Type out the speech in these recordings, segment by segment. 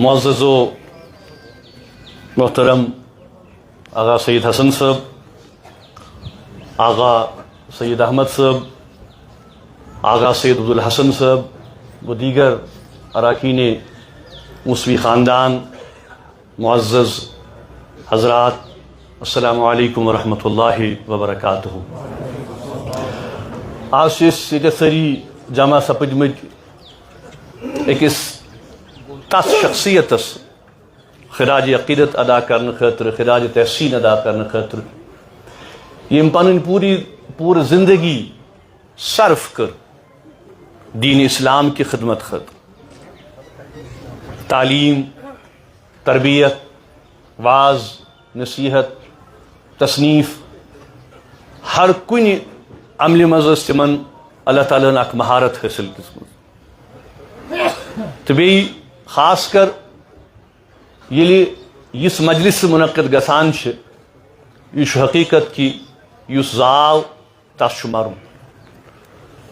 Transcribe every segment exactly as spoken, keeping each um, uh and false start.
معزز و محترم آغا سید حسن صٲب، آغا سید احمد صٲب، آغا سید عبدالحسن صٲب و دیگر اراکین موسوی خاندان، معزز حضرات، السلام علیکم ورحمۃ اللہ وبرکاتہ۔ آز چھِ أسۍ ییٚتہِ سٲری جمع سپٕدمٕتۍ أکِس تَتھ شخصیتَس خراج عقیدت ادا کرنہٕ خٲطرٕ، خراج تحسین ادا کرنہٕ خٲطرٕ، ییٚمۍ پنٕنۍ پوٗری، پوٗرٕ زندگی صرف کٔر دین اسلام کہِ خدمت خٲطرٕ۔ تعلیم، تربیت، واز، نصیحت، تصنیف، ہر کُنہِ عملہِ منٛز ٲس تِمن اللہ تعالیٰ ہن اکھ مہارت حٲصِل دِژمٕژ۔ تہٕ بیٚیہِ خاص کر ییٚلہِ یِژھ مجلس منعقد گژھان چھِ، یہِ چھُ حقیقت کہِ یُس زاو، تس چھُ مرُن۔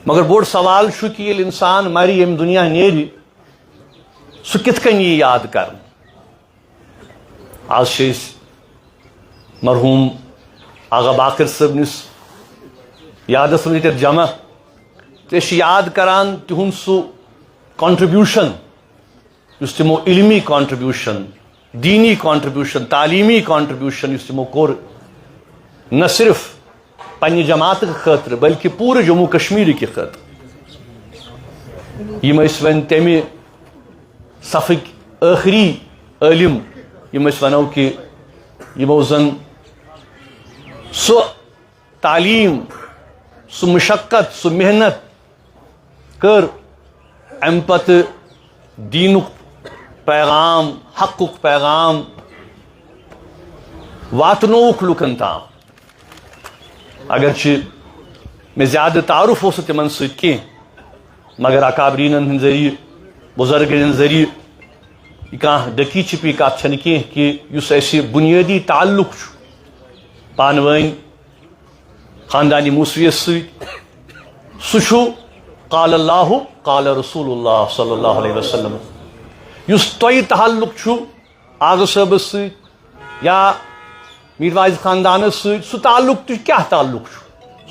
مگر بوٚڑ سوال چھُ کہِ ییٚلہِ انسان مرِ، ییٚمہِ دُنیا نیرِ، سُہ کِتھ کٔنۍ یی یاد کرنہٕ؟ آز چھِ أسۍ مرحوم آغا باقر صٲبنِس یادس منٛز ییٚتٮ۪تھ جمع، تہٕ أسۍ چھِ یاد کران تِہُنٛد سُہ contribution، یُس تِمو علمی contribution، دینی contribution، تعلیمی contribution یُس تِمو کوٚر، نہ صرف پننہِ جماعتہٕ خٲطرٕ بلکہِ پوٗرٕ جموں کشمیٖرٕ کہِ خٲطرٕ۔ یِم ٲسۍ وۄنۍ تَمہِ صفٕکۍ ٲخری عٲلم، یِم أسۍ وَنو کہِ یِمو زَن سُہ تعلیٖم، سُہ مُشقت، سُہ محنت کٔر، اَمہِ پتہٕ دیٖنُک پیغام، حقُک پیغام واتنووُکھ لُکن تام۔ اگرچہِ مےٚ زیادٕ تعارُف اوس نہٕ تِمن سۭتۍ کینٛہہ، مگر اکابریٖنن ہٕنٛدۍ ذٔریعہٕ، بُزرگن ہٕنٛدۍ ذٔریعہٕ، یہِ کانٛہہ ڈٔکی چھِپی کتھ چھنہٕ کینٛہہ کہِ یُس اسہِ بُنیٲدی تعلق چھُ پانہٕ وٲنۍ خاندانِ موسویس سۭتۍ، سُہ چھُ قال اللہ، قال رسول اللہ صلی اللہ علیہ وسلم۔ یُس تۄہہِ تعلق چھُ آغا صٲبس سۭتۍ یا میٖر واعظ خاندانس سۭتۍ، سُہ تعلق تہِ کیٛاہ تعلق چھُ؟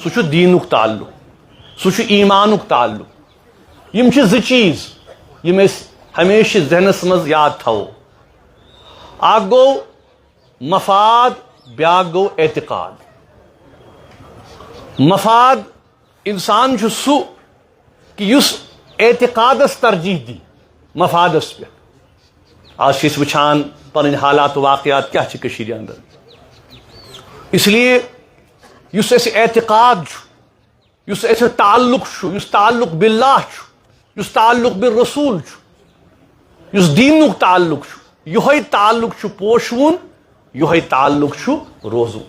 سُہ چھُ دیٖنُک تعلق، سُہ چھُ ایٖمانُک تعلق۔ یِم چھِ زٕ چیٖز یِم أسۍ ہمیشہِ ذہنس منٛز یاد تھاوو۔ اکھ گوٚو مفاد، بیٛاکھ گوٚو اعتقاد۔ مفاد، انسان چھُ سُہ کہِ یُس اعتقادس ترجیح دی مفادس پٮ۪ٹھ۔ آز چھِ أسۍ وٕچھان پنٕنۍ حالات و واقعات کیٛاہ چھِ کٔشیٖرِ اندر۔ اس لیے یُس اَسہِ اعتقاد چھُ، یُس اَسہِ تعلق چھُ، یُس تعلق باللہ چھُ، یُس تعلق بالرسول چھُ، یُس دیٖنُک تعلق چھُ، یِہوٚے تعلق چھُ پوشوُن، یِہوٚے تعلق چھُ روزُن۔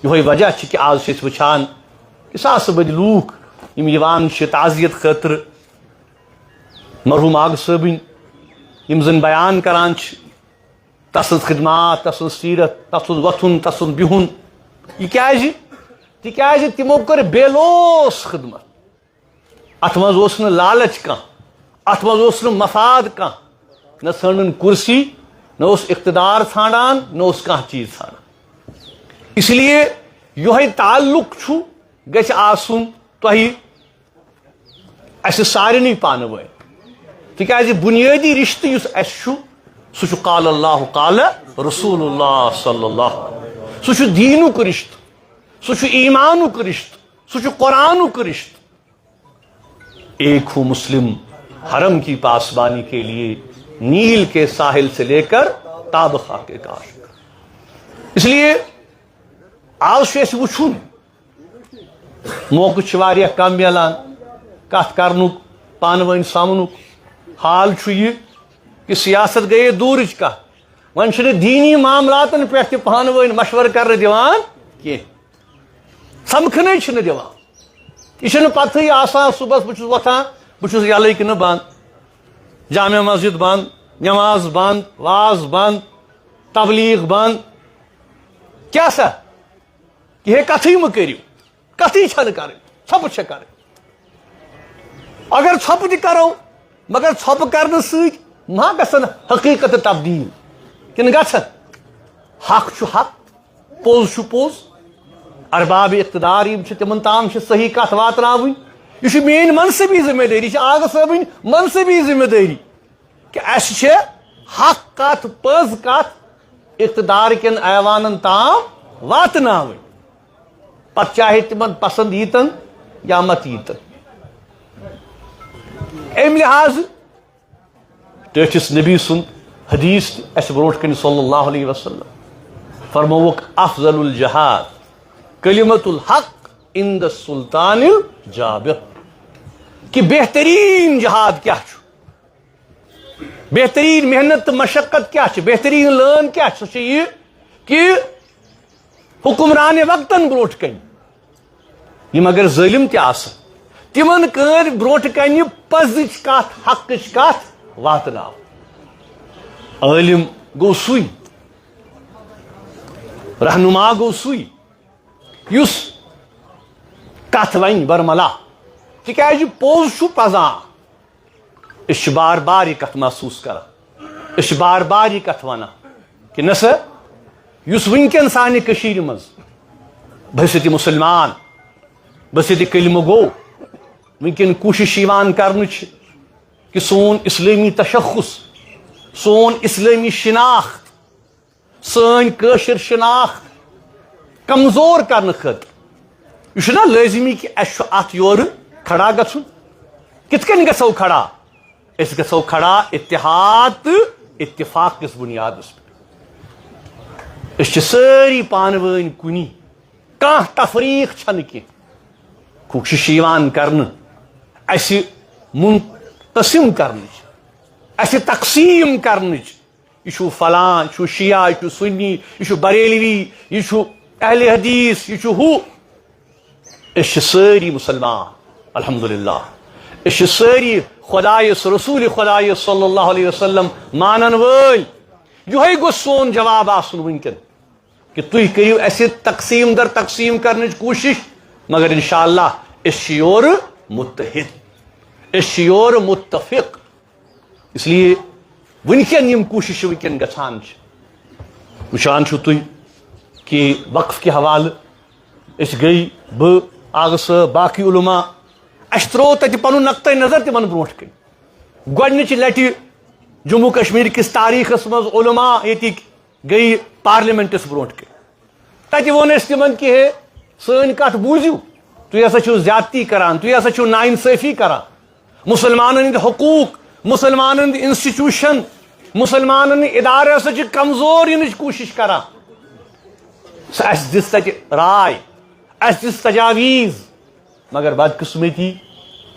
یِہوٚے وجہ چھُ کہِ آز چھِ أسۍ وٕچھان کہِ ساسہٕ بٔدۍ لوٗکھ یِم یِوان چھِ تعزیت خٲطرٕ مرحوم آغا صٲبٕنۍ، یِم زَن بیان کران چھِ تسٕنٛز خدمات، تسٕنٛز سیرت، تسُنٛد وۄتھُن، تسُنٛد بِہُن۔ یہِ کیٛازِ؟ تِکیٛازِ تِمو کٔر بے لوث خدمت۔ اتھ منٛز اوس نہٕ لالچ کانٛہہ، اتھ منٛز اوس نہٕ مفاد کانٛہہ، نہ ژھٲنٛڈٕن کرسی، نہ اوس اقتدار ژھانٛڈان، نہ اوس کانٛہہ چیٖز ژھانٛڈان۔ اس لیے یِہوٚے تعلق چھُ، گژھِ آسُن تۄہہِ اسہِ سارنٕے پانہٕ وٲنۍ۔ تِکیٛازِ بُنیٲدی رِشتہٕ یُس اسہِ چھُ، سُہ چھُ قال اللہ، قال رسول اللہ صلی اللہ علیہ وسلم۔ سُہ چھُ دیٖنُک رِشتہٕ، سُہ چھُ ایٖمانُک رِشتہٕ، سُہ چھُ قرآنُک رِشتہٕ۔ ایک ہوں مسلم حرم کی پاسبانی کے لیے، نیل کے ساحل سے لے کر تاب خاک کاش۔ اس لیے آز چھُ اَسہِ وٕچھُن، موقعہٕ چھِ واریاہ کم میلان کتھ کرنُک، پانہٕ وٲنۍ سمنُک۔ حال چھُ یہِ کہِ سیاست گٔیے دوٗرٕچ کتھ، وۄنۍ چھِنہٕ دیٖنی معاملاتن پٮ۪ٹھ تہِ پانہٕ وٲنۍ مشورٕ کرنہٕ دِوان کینٛہہ، سمکھنَے چھِنہٕ دِوان۔ یہِ چھُنہٕ پتہٕے آسان صُبحس بہٕ چھُس وۄتھان، بہٕ چھُس یَلہٕ کِنہٕ بنٛد، جامع مسجد بنٛد، نماز بنٛد، واز بنٛد، تبلیغ بنٛد، کیٛاہ سا؟ یہِ ہے کتھٕے مہٕ کٔرِو، کتھٕے چھنہٕ کرٕنۍ، ژھۄپہٕ چھےٚ کرٕنۍ۔ اگر ژھۄپہٕ تہِ کرو، مگر ژھۄپہٕ کرنہٕ سۭتۍ ما گژھن حقیقت تبدیل؟ کِنہٕ گژھن؟ حق چھُ حق، پوٚز چھُ پوٚز۔ ارباب اقتدار یِم چھِ، تِمن تام چھِ صحیح کتھ واتناوٕنۍ۔ یہِ چھُ میٲنۍ منصبی ذمہ دٲری، یہِ چھِ آغا صٲبٕنۍ منصبی ذمہ دٲری۔ کہ اسہِ چھِ حق کتھ، پٔز کتھ اقتدار کٮ۪ن ایوانن تام واتناوٕنۍ، پتہٕ چاہے تِمن پسند ییٖتن یا مت ییٖتن۔ امہِ لحاظہٕ ٹٲٹھِس نبی سُنٛد حدیث تہِ اسہِ برونٛٹھ کنہِ صلی اللہ علیہ وسلم فرمووُکھ، افضل الجہاد کلمت الحق عند السلطان الجابر۔ کہ بہترین جہاد کیٛاہ چھُ؟ بہترین محنت تہٕ مشقت کیٛاہ چھِ؟ بہترین لٲن کیٛاہ چھِ؟ سۄ چھِ یہِ کہ حکمران وقتن برونٛٹھ کنہِ، یِم اگر ظٲلم تہِ آسن، تِمن کٲنٛسہِ برونٛٹھ کنہِ پزٕچ کتھ، حقٕچ کتھ واتناو۔ عٲلم گوٚو سُے، رہنما گوٚو سُے، یُس کتھ ونہِ برملا، تِکیازِ پوٚز چھُ پزان۔ أسۍ چھِ بار بار یہِ کتھ محسوس کران، أسۍ چھِ بار بار یہِ کتھ ونان کہ نہ سا، یُس وٕنکیٚن سانہِ کٔشیٖرِ منٛز بحیثیت مسلمان، بحیثیت کلمہٕ گوٚو، وٕنکیٚن کوٗشش یِوان کرنہٕ چھِ کہ سون اسلٲمی تشخص، سون اسلٲمی شناخت، سٲنۍ کٲشِر شناخت کمزور کرنہٕ خٲطرٕ۔ یہِ چھُنہ لٲزمی کہ اَسہِ چھُ اَتھ یورٕ کھڑا گژھُن۔ کِتھ کٔنۍ گژھو کھڑا؟ أسۍ گژھو کھڑا اتحاد تہٕ اتفاق کِس بُنیادس پٮ۪ٹھ۔ أسۍ چھِ سٲری پانہٕ وٲنۍ کُنی، کانٛہہ تفریق چھنہٕ کینٛہہ۔ کوٗشش چھِ یِوان کرنہٕ اَسہِ منقسم کرنٕچ، اَسہِ تقسیٖم کرنٕچ۔ یہِ چھُ فلان، یہِ چھُ شیعہ، یہِ چھُ سنی، یہِ چھُ بریلوی، یہِ چھُ اہل حدیث، یہِ چھُ ہُہ۔ أسۍ چھِ سٲری مسلمان، الحمدللہ۔ أسۍ چھِ سٲری خدایس، رسول خدایس صلی اللہ علیہ وسلم مانن وٲلۍ۔ یِہوٚے گوٚژھ سون جواب آسُن وٕنکیٚن۔ کہ تُہۍ کٔرِو اَسہِ تقسیٖم در تقسیٖم کرنٕچ کوٗشِش، مگر انشاءاللہ أسۍ چھِ یورٕ متحد، أسۍ چھِ یورٕ متفق۔ اس لیے وٕنکٮ۪ن یِم کوٗشِشہٕ وٕنکٮ۪ن گژھان چھِ، وٕچھان چھِو تُہۍ کہ وقف کہِ حوالہٕ أسۍ گٔے، بہٕ، آغا صٲب، باقٕے علماء، اَسہِ ترٛوو تَتہِ پَنُن نقطۂ نظر تِمن برونٛٹھ کَنہِ۔ گۄڈٕنِچہِ لَٹہِ جموں کشمیر کِس تاریٖخس منٛز علماء ییٚتِکۍ گٔیہِ پارلیمنٹس برونٛٹھ کَنہِ۔ تَتہِ ووٚن اَسہِ تِمن کہ ہے، سٲنۍ کَتھ بوٗزِو، تُہۍ ہسا چھِو زیادتی کران، تُہۍ ہسا چھِو ناانصٲفی کران۔ مسلمانن ہٕنٛدۍ حقوٗق، مسلمانن ہٕنٛدۍ انسٹیٹیوشن، مسلمانن ہٕنٛدۍ ادارٕ ہسا چھِ کمزور یِنٕچ کوٗشش کران۔ سُہ اَسہِ دِژ تَتہِ راے، اَسہِ دِژ تجاویز، مگر بدقسمتی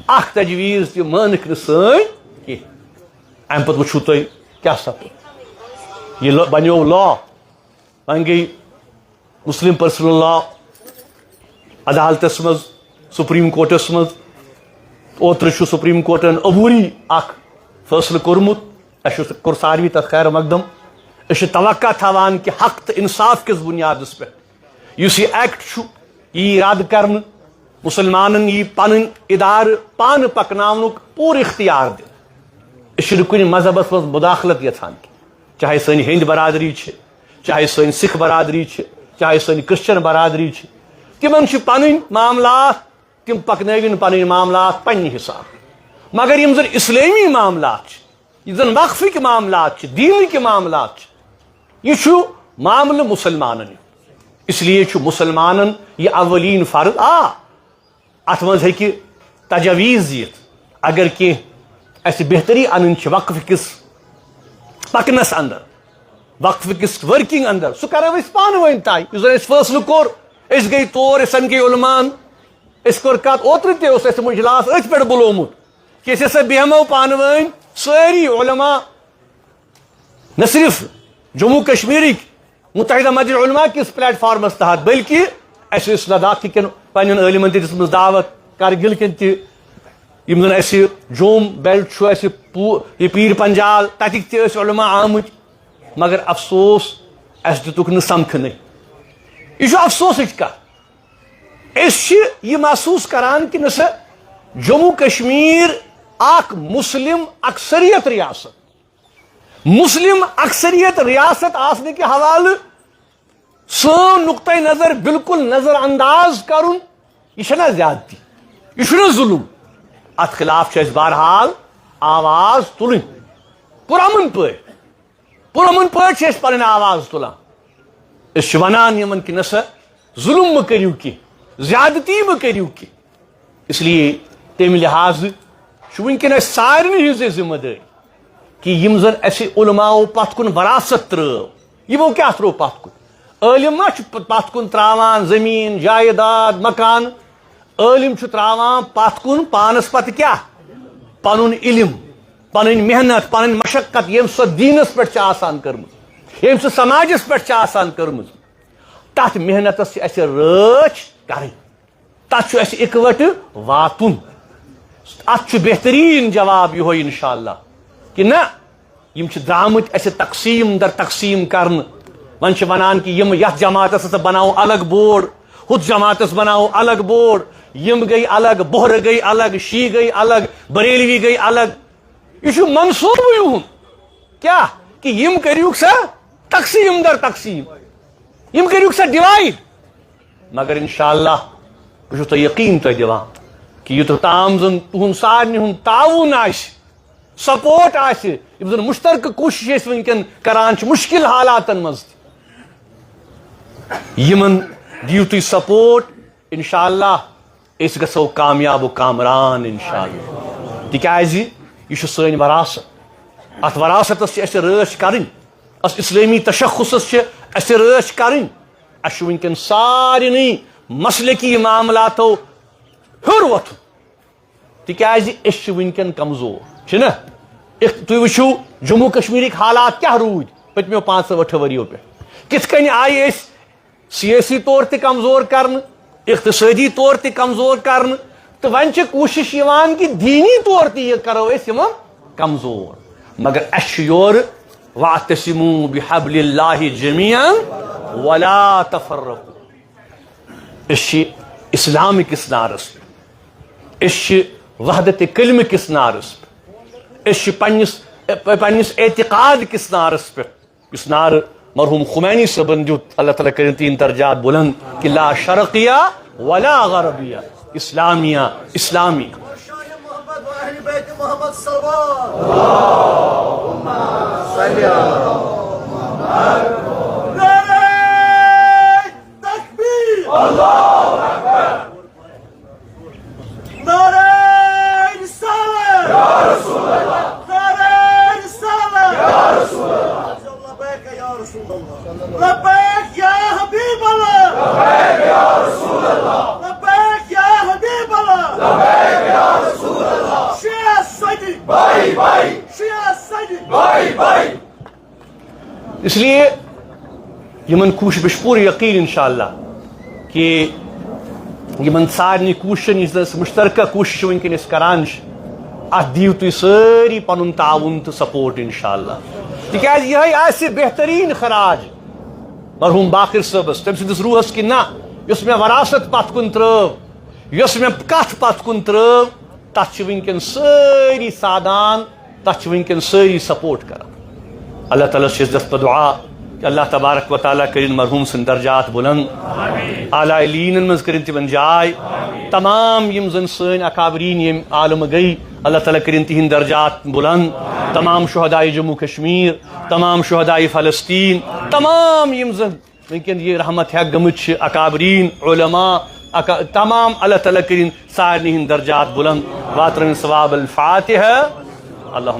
اکھ تجویز تہِ مٲنکھ نہٕ سٲنۍ کینٛہہ۔ اَمہِ پتہٕ وٕچھِو تُہۍ کیٛاہ سپُد۔ یہِ لو-، بنیو law، وۄنۍ گٔے مسلم پرسنل لا عدالتس منٛز، سپریم کورٹس منٛز۔ اوترٕ چھُ سپریم کورٹن عبوری اکھ فٲصلہٕ کوٚرمُت۔ اَسہِ چھُ، کوٚر ساروی تتھ خیر مقدم۔ أسۍ چھِ توقع تھاوان کہِ حق تہٕ انصاف کِس بُنیادس پٮ۪ٹھ یُس یہِ ایکٹ چھُ، یہِ یی رد کرنہٕ، مسلمانن یی پنٕنۍ ادارٕ پانہٕ پکناونُک پوٗرٕ اختیار دِنہٕ۔ أسۍ چھِنہٕ کُنہِ مذہبس منٛز مداخلت یژھان کینٛہہ، چاہے سٲنۍ ہیٚنٛدۍ برادری چھِ، چاہے سٲنۍ سکھ برادری چھِ، چاہے سٲنۍ کرسچن برادری چھِ۔ تِمن چھِ پنٕنۍ معاملات، تِم پکنٲوِن پنٕنۍ معاملات پننہِ حساب۔ مگر یِم زن اسلٲمی معاملات چھِ، یہِ زن وقفٕکۍ معاملات چھِ، دیٖنٕکۍ معاملات چھِ، یہِ چھُ معاملہٕ مُسلمانن ہُنٛد۔ اس لیے چھُ مُسلمانن یہِ اولین فرض۔ آ، اتھ منٛز ہیٚکہِ تجاویز یِتھ۔ اگر کینٛہہ اسہِ بہتری انٕنۍ چھِ وقف کِس پکنس اندر، وقف کِس ورکنگ اندر، سُہ کرو أسۍ پانہٕ ؤنۍ طے۔ یُس زن اسہِ فٲصلہٕ کوٚر، أسۍ گٔے تور، اسہِ سمکھے علماءن، اسہِ کوٚر کتھ۔ اوترٕ تہِ اوس اسہِ مجلاس أتھۍ پٮ۪ٹھ بُلومُت کہ أسۍ ہسا بیٚہمو پانہٕ ؤنۍ سٲری علماء، نہ صرف جموں کشمیرٕکۍ، متحدہ مجلس علماء کِس پلیٹ فارمس تحت، بلکہ اسہِ ٲس لداخ کٮ۪ن پننٮ۪ن عٲلمن تہِ دِژمٕژ دعوت، کرگل کٮ۪ن تہِ، یِم زن اسہِ جوم بیلٹ چھُ، اسہِ پو-، یہِ پیٖر پنجال، تتِکۍ تہِ ٲسۍ علماء آمٕتۍ، مگر افسوس، اسہِ دِتُکھ نہٕ سمکھنٕے۔ یہِ چھُ افسوسٕچ کتھ۔ أسۍ چھِ یہِ محسوس کران کہِ نہ سا، جموں کشمیر اکھ مسلم اکثریت ریاست، مسلم اکثریت ریاست آسنہٕ کہِ حوالہٕ سٲنۍ نقطہ نظر بالکل نظر انداز کرُن، یہِ چھنہ زیادتی، یہِ چھُنہ ظلم؟ اتھ خلاف چھِ اسہِ بہرحال آواز تُلٕنۍ، پُرامن پٲٹھۍ، پُرامن پٲٹھۍ چھِ أسۍ پنٕنۍ آواز تُلان۔ أسۍ چھِ ونان یِمن کہِ نہ سا، ظلم مہ کٔرِو کینٛہہ، زیادتی مہ کٔرِو کینٛہہ۔ اس لیے تمہِ لحاظہٕ چھُ وٕنکیٚن اَسہِ سارنٕے ہٕنٛز یہِ ذمہٕ دٲری کہِ یِم زن اَسہِ علماءو پتھ کُن وراثت ترٲو، یِمو کیٛاہ ترٲو پتھ کُن؟ عٲلم ما چھُ پ-، پتھ کُن تراوان زٔمیٖن، جایداد، مکان؟ عٲلم چھُ تراوان پتھ کُن پانس پتہٕ کیٛاہ؟ پنُن علم، پنٕنۍ محنت، پنٕنۍ مشقت، ییٚمۍ سۄ دیٖنس پٮ۪ٹھ چھِ آسان کٔرمٕژ، ییٚمۍ سۄ سماجس پٮ۪ٹھ چھِ آسان کٔرمٕژ۔ تتھ محنتس چھِ اسہِ رٲچھ کرٕنۍ، تتھ چھُ اسہِ اِکوٹہٕ واتُن۔ اتھ چھُ بہتریٖن جواب یِہوٚے انشاءاللہ کہِ نہ، یِم چھِ درٛامٕتۍ اسہِ تقسیٖم در تقسیٖم کرنہٕ۔ وۄنۍ چھِ ونان کہِ یِم یتھ جماعتس ہسا بناوو الگ بورڈ، ہُتھ جماعتس بناوو الگ بورڈ، یِم گٔے الگ، بۄہرٕ گٔے الگ، شیعہ گٔے الگ، بریلوی گٔے الگ۔ یہِ چھُ منصوٗبہٕ یِہُنٛد۔ کیٛاہ؟ کہِ یِم کٔرِوکھ سا تقسیٖم در تقسیٖم، یِم کٔرِوکھ سا ڈِوایڈ۔ مگر انشاءاللہ بہٕ چھُس تۄہہِ یقیٖن تۄہہِ دِوان کہِ یوٚتَتھ تام زَن تُہُنٛد سارنٕے ہُنٛد تعاوُن آسہِ، سپورٹ آسہِ، یِم زَن مُشترکہٕ کوٗشِش أسۍ وٕنکٮ۪ن کران چھِ مُشکِل حالاتَن منٛز تہِ، یِمَن دِیِو تُہۍ سپورٹ۔ انشاءاللہ أسۍ گژھو کامیاب و کامران انشاءاللہ، تِکیازِ یہِ چھُ سٲنۍ وراثت۔ اتھ وراثتس چھِ اسہِ رٲچھ کرٕنۍ، اتھ اسلٲمی تشخصس چھِ اسہِ رٲچھ کرٕنۍ۔ اسہِ چھُ وٕنکٮ۪ن سارنٕے مسلکی معاملاتو ہیوٚر وۄتھُن، تِکیازِ أسۍ چھِ وٕنکٮ۪ن کمزور، چھِنہ؟ اِخ-، تُہۍ وٕچھِو جموں کشمیرٕکۍ حالات کیٛاہ روٗدۍ پٔتمیو پانٛژو ٲٹھو ؤرِیو پٮ۪ٹھ، کِتھ کٔنۍ آیہِ أسۍ سیٲسی طور تہِ کمزور کرنہٕ، اقتصٲدی طور تہِ کمزور کرنہٕ، تہٕ وۄنۍ چھِ کوٗشش یِوان کہِ دیٖنی طور تہِ یہِ کرو أسۍ یِمن کمزور۔ مگر اَسہِ چھُ یورٕ "واعتصموا بحبل اللہ جمیعا ولا تفرقوا"۔ أسۍ چھِ اسلام کِس نعرس پٮ۪ٹھ، أسۍ چھِ وحدت کلمہ کِس نعرس پٮ۪ٹھ، أسۍ چھِ پننِس، پننِس اعتقاد کِس نعرس پٮ۪ٹھ۔ یُس نعرٕ مرحوم خمینی صٲبن دیُت، اللہ تعالیٰ کٔرِن تِہنٛدۍ درجات بُلند، کہِ "لا شرقیہ ولا غربیہ، اسلامیہ، اسلامیہ"۔ شان محمد و اہل بیت محمد صلوات۔ نعرہ تکبیر۔ نعرہ رسالت۔ یا رسول اللہ۔ نعرہ رسالت۔ یا رسول اللہ۔ لبیک یا رسول اللہ۔ لبیک یا حبیب اللہ۔ لبیک یا رسول اللہ۔ لبیک یا حبیب اللہ۔ لبیک یا رسول اللہ۔ شیعہ سنی۔ بائی بائی۔ شیعہ سنی۔ بائی بائی۔ اس لیے یِمن کوٗشِش، مےٚ چھُ پوٗرٕ یقیٖن انشاءاللہ کہِ یِمن سارنٕے کوٗششن، یُس زن مُشترکہ کوٗشِش وٕنکیٚن أسۍ کران چھِ، اتھ دِیِو تُہۍ سٲری پنُن تعاوُن تہٕ سپورٹ انشاءاللہ، تِکیازِ یِہوٚے آسہِ بہتریٖن خراج مرحوم باقر صٲبس، تٔمۍ سٕنٛدِس روحس کہِ نہ، یۄس مےٚ وراثت پتھ کُن ترٲو، یۄس مےٚ کتھ پتھ کُن ترٲو، تتھ چھِ وٕنکیٚن سٲری سادان، تتھ چھِ وٕنکیٚن سٲری سپورٹ کران۔ اللہ تعالیٰ ہس چھِ أسۍ دستہٕ دعا کہ اللہ تبارک و تعالیٰ کٔرِن مرحوم سٕنٛدۍ درجات بُلند، اعلیٰ علیٖنن منٛز کٔرِن تِمن جاے۔ تمام یِم زن سٲنۍ اکابرین یِم عالم گٔے، اللہ تعالیٰ کٔرِن تِہنٛدۍ درجات بُلند۔ تمام شہدائے جموں کشمیر، تمام شہدائے فلسطین، تمام یِم زن وٕنکیٚن یہِ رحمت ہیٚکھ گٔمٕتۍ چھِ، اکابرین، علماء، اکا-، تمام اللہ تعالیٰ کٔرِن سارنٕے ہٕنٛدۍ درجات بُلند۔ واترٲوِن ثواب الفاتحہ۔ اللہم